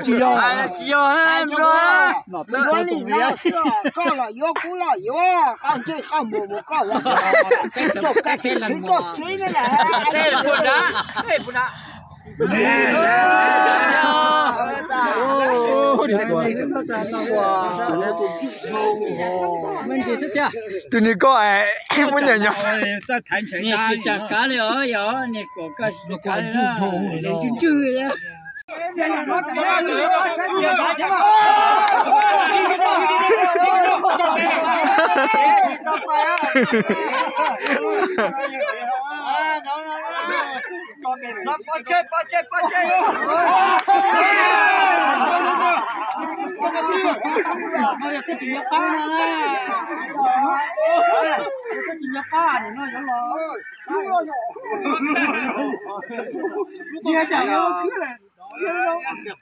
Tsis yog, tsis yog, koj los yuav kuv los yuav, qab ntsej qab muag mus koj los yuav, koj tsis tsis tsis. Tus niag koj muab nyam nyo. Twb tsis nco qab no, twb tsis nco qab no yuav los.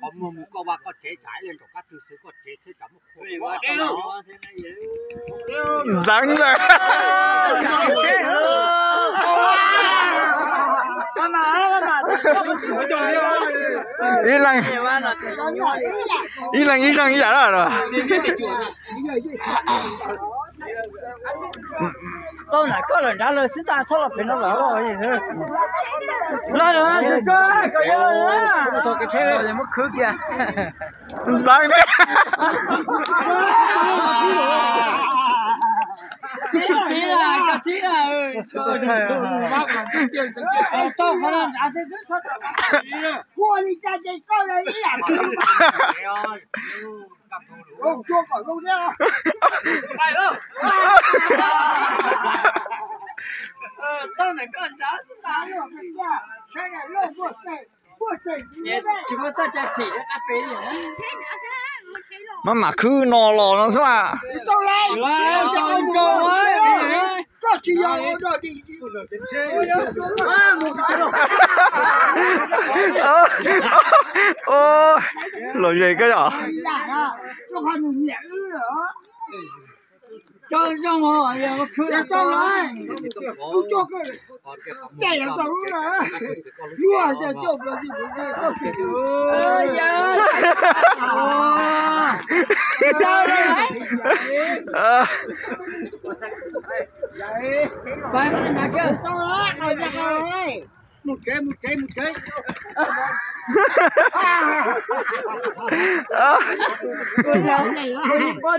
Qhov muag mus koj vaj koj tsev tsam ib leeg nraum qab twg xwb koj tsev thiab tsam muaj qhua. Ntxeev lawm. Ib leeg, ib leeg ib leeg ib yam lawm. Tau nram koj lawm nrad lawm xwb tas txhob los pem no lawm. Los, muab khwb kiag. Ntxeev thiab. Ua li cas ces koj ib yam. Maj mam khwb no los no xwb mas. Lom zem koj yom.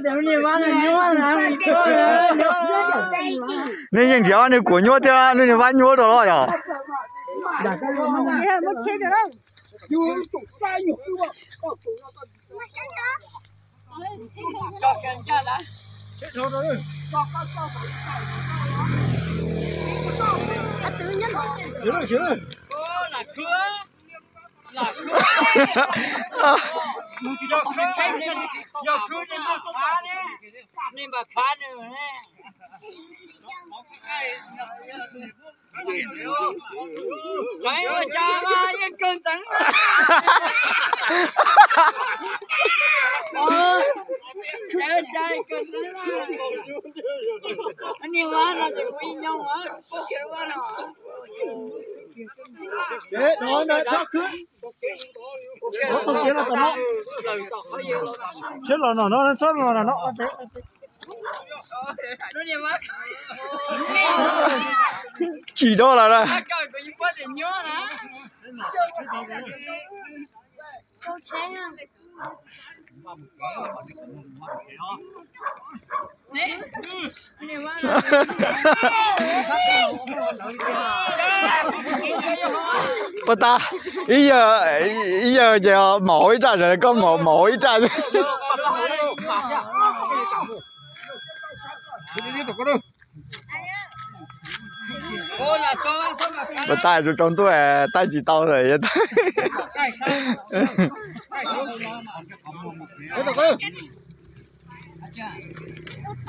Nej yeej nrhiav ob niag kuam nyuab thiab ob niag vab nyuab rau los yog? Sib los no no, sib los no no. Tsis dog lawm na. Puas tas, ib yawg, ib yawg ces maum hauv ib raj, koj maum hauv ib raj. Puas tas, rau rau ntuj taij tsis tau lawm.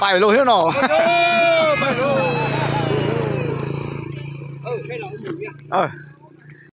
Pais lus thiab no.